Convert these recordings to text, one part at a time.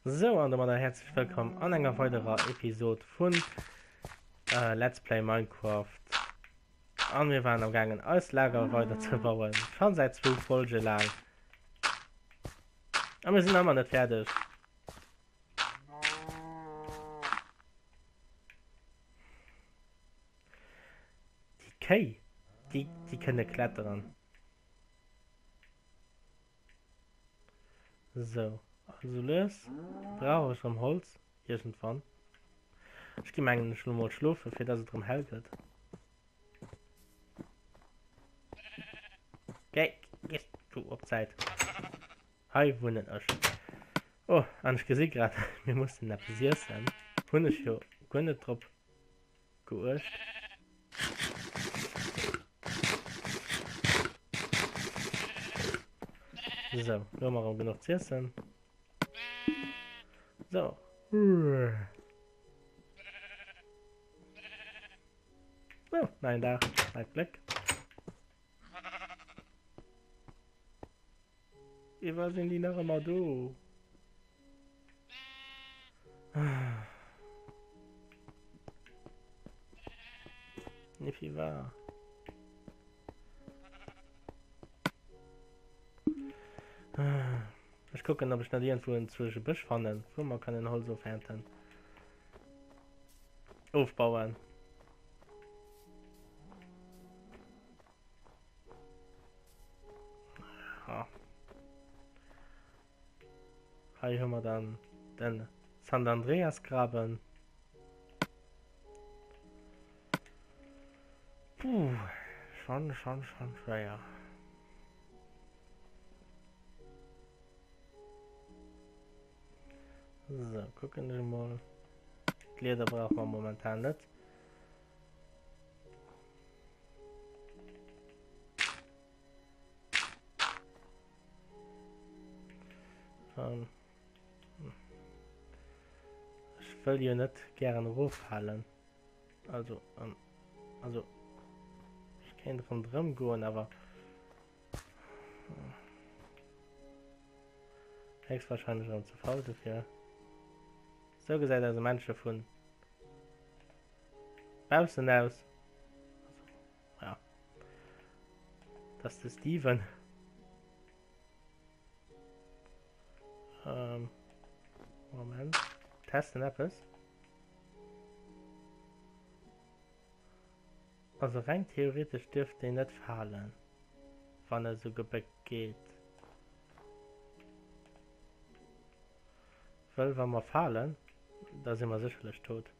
Sou, an domadder häerzlech wëllkomm an enger weiderer Episod vun äh, Let's Play Minecraft. An mir waren am gaangen eist Lager weider ze bauen, schon säit zwou Folge laang. A mir sinn ëmmer net fäerdeg. Déi Kéi, déi, déi kënne kletteren. Sou, also lues brauch ech rëm Holz, iergendwann. Ech gi mengen ech lo mol schlofen, fir dass et rëm hell gëtt. Géi, gees du op d'Säit. Hei wunnen ech. Oh, an ech gesi grad, mir mussen eppes iessen. Hunn ech jo guer net drop geuecht. Sou, lo hu mer erëm genuch z'iessen. Sou. Sou, neien Dag, neit Gléck. Iwwer sinn déi nach ëmmer do? Nee, wie war? Ech kucken, ob ech net iergendwou en zwueche Bësch fannen, wou mer kënnen Holz ofernten. Ofbauen. Ja. Hei hu mer dann den San Andreas Graben. Puh, schon, schon, schon schwéier. So, kucken ech mol. D'Lieder brauche mer momentan net. Ähm, ech wëll jo net gären eroffalen. Also, ähm, also, ech kéint ronderëm goen, awer héchstwahrscheinlech erëm ze faul dofir. Sou gesäit eise Männche vun baussen aus. Also, ja. Das ist de Steven. Ähm, Moment. Testen eppes. Also reng theoretisch dürft deen net falen, wann e sou gebéckt geet. Wëll wa mer falen, da si mer sécherlech tot.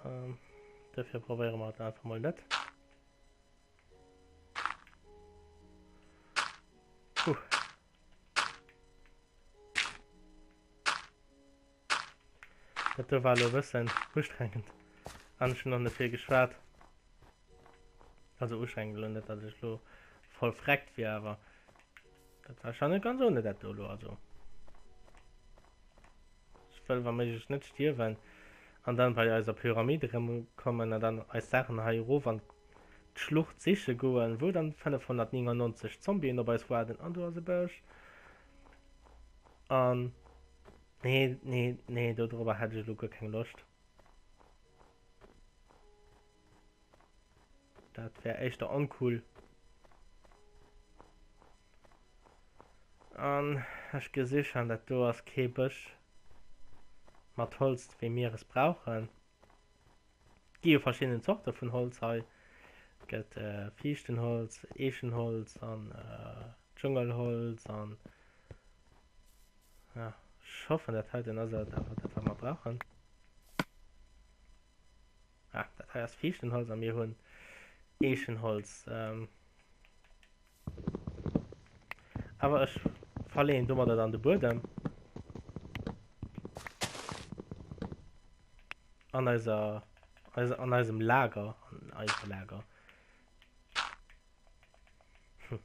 Ähm, dofir probéiere mer et einfach mol net. Puh. Dat do war elo e bëssen ustrengend. An ech hunn och net vill geschwat. Also ustrengend elo net, datt ech elo voll vreckt wier, awer dat war schon net ganz ohne dat do elo. Also ech wëll wa méiglech net stierwen an dann bei eiser Pyramid erëmkommen an dann eis Saachen hei erof an d'Schlucht siche goen, wou dann 599 Zombien op eis waarden an do ass e Bësch an nee, nee, nee, dodrobber hätt ech elo guer keng Loscht. Dat wär éischter oncool. An ech gesi schon, dat do ass kee Bësch mat Holz, wéi mir es brauchen. Et gi jo verschidden Zorte vun Holz hei. Et gëtt Fiichtenholz, Eechenholz an Dschungelholz an ja, ech hoffen dat heiten ass et awer dat wat mer brauchen. Ah, dat hei ass Fiichtenholz a mir hunn Eechenholz. Awer ech verleeën domadder dann de Buedem. An eiser, eiser, an eisem Lager, an eiser Lager. Hm.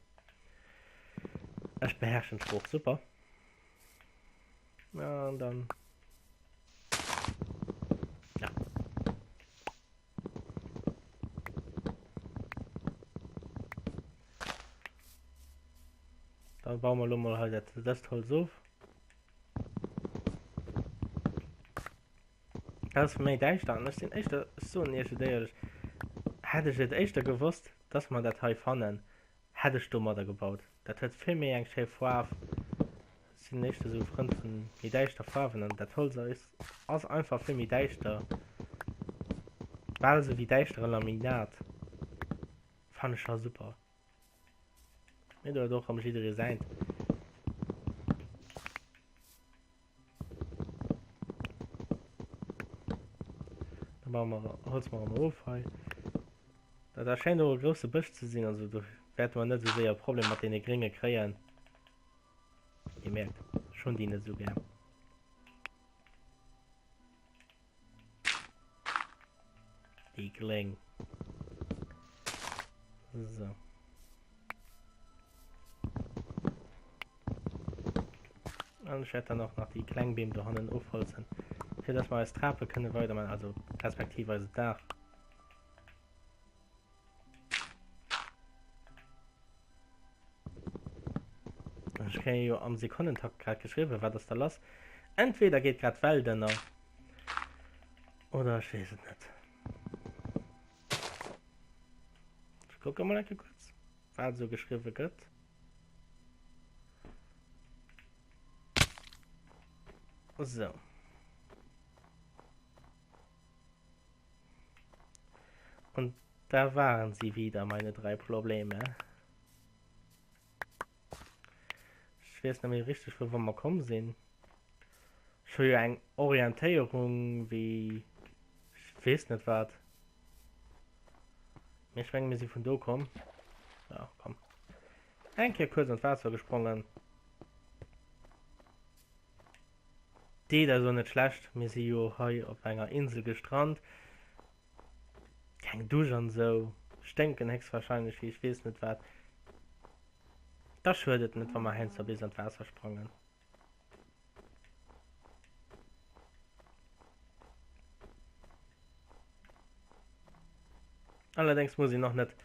Ech beherrschen d'Sprooch super. An dann. Ja. Da baue mer elo mol hei dat dëst Holz of. Dat ass méi däischter an ech sinn éischter, ech soen iech et éierlech, hätt ech et éischter gewosst, dass mer dat hei fannen, hätt ech domadder gebaut. Dat huet vill méi eng schéi Faarf. Ech sinn éischter esou e Frënd vun méi däischter Faarwen an dat Holz ass ass einfach vill méi däischter. Bal esou wéi däischtere Laminat. Fannen ech scho super. Mee do huet och erëm jidderee säint. Da baue mer, holze mer erëm of hei. Dat da schéint och e grousse Bësch ze sinn, also do wäerte mer net esou séier e Problem mat deene Grénge kréien. Dir mierkt, ech hunn déi net esou gär. Déi Gréng. So. An ech wäert dann och nach déi kleng Beem dohannen ofholzen, fir dass mer eis Trape kënne weiderman, also respektiv eise Daach. Ech kréie jo am Sekonnentakt grad geschriwwen, wat ass da lass? Entweder geet grad d'Welt ënner, oder ech weess et net. Ech kucke mol eng Kéier kuerz, wat esou geschriwwe gëtt. So. Und da waren sie wieder, meine drei Probleme. Ech weess net méi richteg, vu wou mer komm sinn. Ech hu jo eng Orientéierung wéi ech weess net wat. Mee ech menge mir si vun do komm. Ja, komm. Eng Kéier kuerz an d'Waasser gesprongen. Deet eis och net schlecht, mir si jo hei op enger Insel gestrant. Keng Dusch an esou, sténken héchstwahrscheinlech wéi ech weess net wat. Da schued et net, wa mer heiansdo bis an d'Waasser sprangen. Allerdéngs muss een och net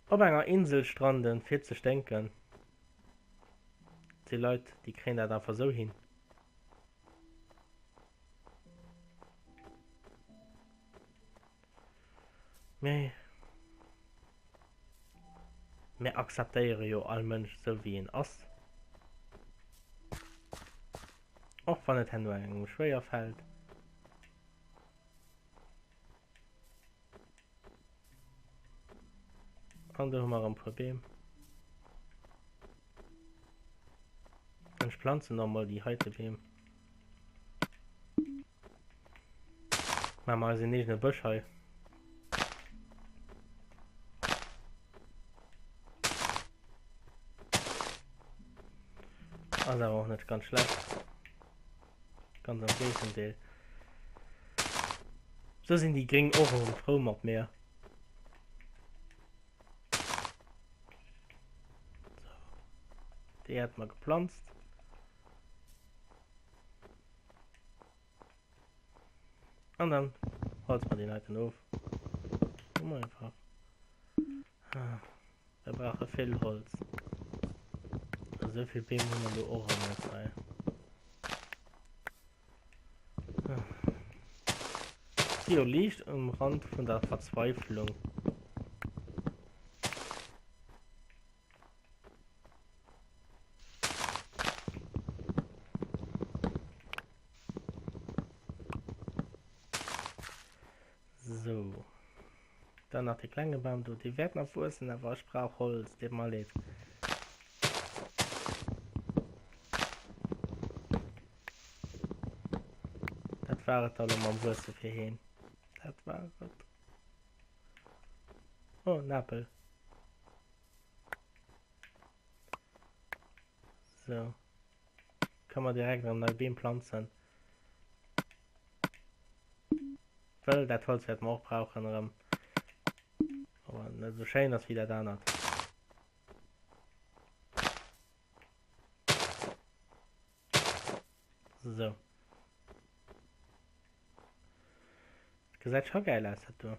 op enger Insel stranden fir ze sténken. Et si Leit déi kréien dat einfach esou hin. Mee mir akzeptéiere jo all Mënsch esou wéi en ass. Och wann et herno engem schwéier fält. An do hu mer erëm e puer Beem. Ech planzen och mol déi heite Beem. Maache mer eisen eegene Bësch hei. Ass awer och net ganz schlecht. Ganz am Géigendeel. Sou sinn déi Gréng och erëm frou mat mir. So. Déi hätte mer geplanzt. An dann holze mer déi Leiten of. Komm einfach. Ah. Mir brauche vill Holz. Esou vill Beem hu mer do och erëm net hei. Si jo liicht um Rand vun der Verzweiflung. Sou. Dann nach de klenge Bam do. Dee wäert nach wuessen, awer ech brauch Holz. Deet mer leed. Dat war et da lo mam Wuesse fir heen. Dat war et. Oh, en Apel. So. Kann man direkt erëm nei Beem planzen. Well dat Holz wäerte mer och brauchen erëm. Awer net esou schéin ass wéi dat anert. So. Gesäit scho geil aus dat do.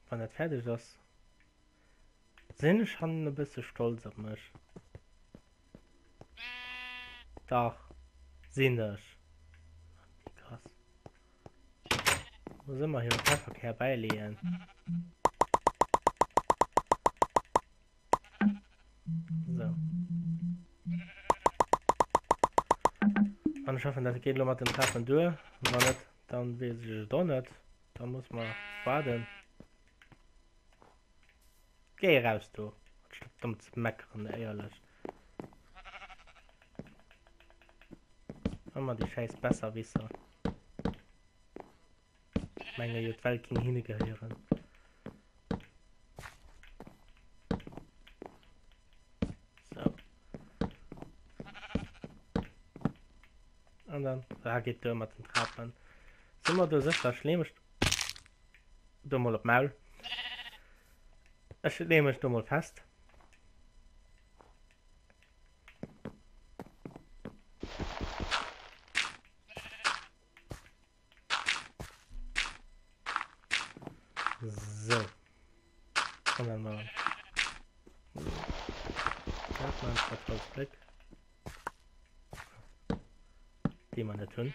Wann dat fäerdeg ass, sinn ech schon e bësse stolz op mech. Dach, sinn ech. Wéi krass. Muss ëmmer hire Pefferkär bäileeën. Sou. An ech hoffen, dat geet elo mat den Trapen duer. Wann net, dann weess ech et och net. Da muss mer waarden. Géi eraus do, anstatt domm ze meckeren, éierlech. Ëmmer déi schäiss Besserwisser. Menge jo d'Welt ging hinne gehéieren. So. An dann, da geet duer mat den Trapen. Si mer do sécher? Ech leeë mech do mol op d'Maul. Ech leeë mech do mol fest. So. An dann mal. Dat man Vertrauensblick. Déi mer net hunn.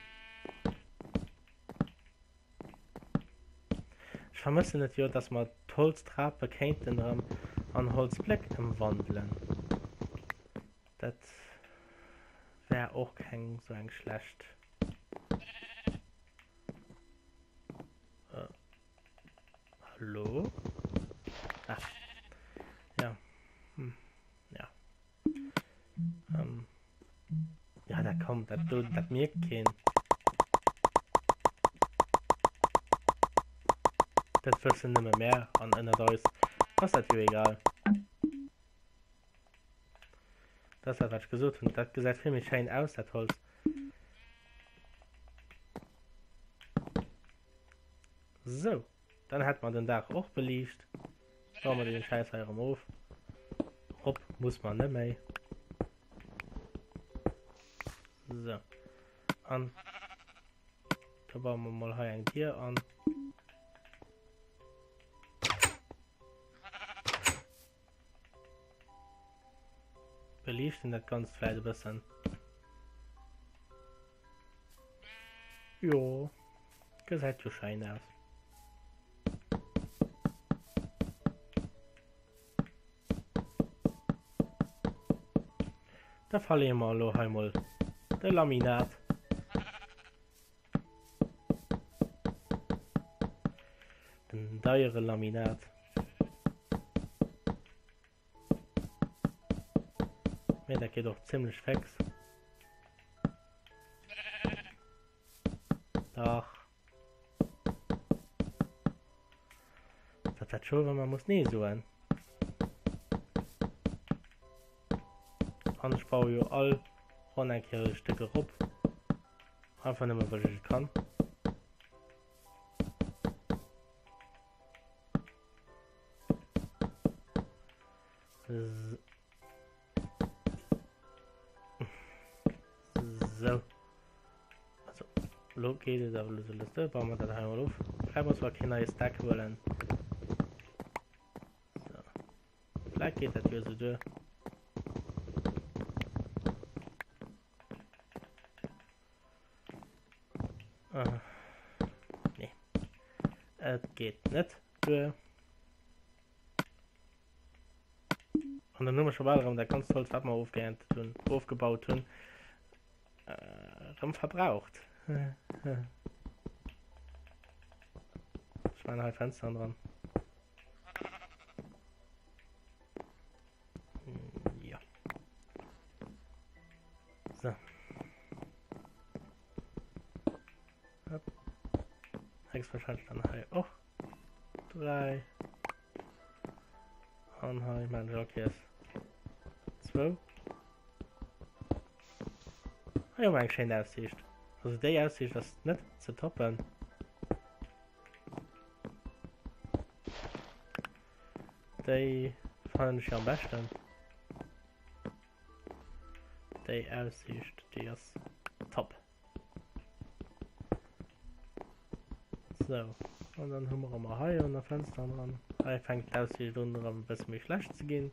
Ech vermëssen et jo, dass mer d'Holztrape kéinten erëm an Holzbléck ëmwandelen. Dat wär och keng sou eng schlecht. Hallo? Ah. Ja. Hm. Ja. Ähm. Ja, dat kommt, dat do, dat mierkt keen. Dat wëssen nëmme mär an ënnert eis ass dat jo egal. Dat ass dat, wat ech gesot hunn. Dat gesäit vill méi schéin aus, dat Holz. Sou, dann hätt mer den Daach och beliicht. Baue mer dee Schäiss hei erëm of. Rop muss mer net méi. So. An da baue mer mol hei eng Dier an. Beliichten dat Ganzt vläit e bëssen. Jo, gesäit jo schein aus. Da verleeë mer elo hei mol de Laminat. Den deiere Laminat. Mee dat geet och zimmlech fix. Dach. Dat dat scho, wann man muss nee soen. An ech baue jo all Ronn eng Kéier e Stéck erop. Einfach nëmme well ech et kann. So. Also, lo geet et awer lues a lues duer. Baue mer dat hei mol of. Vläicht muss mer keen neie Stack huelen. So. Vläicht geet dat jo esou duer. Ah. Nee. Et geet net duer. An dann hu mer scho bal erëm dat ganzt Holz, wat mer ofgeerntet hunn, ofgebaut hunn, erëm verbraucht. Ech maachen hei Fensteren dran. Ja. So. Hopp. Höchstwahrscheinlich dann hei och 3. An hei mein Jockeys 2. Hei hu mer eng schéin Aussiicht. Also déi Aussiicht ass net ze toppen. Déi fannen ech jo am beschten. Déi Aussiicht, déi ass top. So, an dann hu mer ëmmer hei an der Fenster dran. Hei fänkt d'Aussiicht un erëm e bësse méi schlecht ze ginn.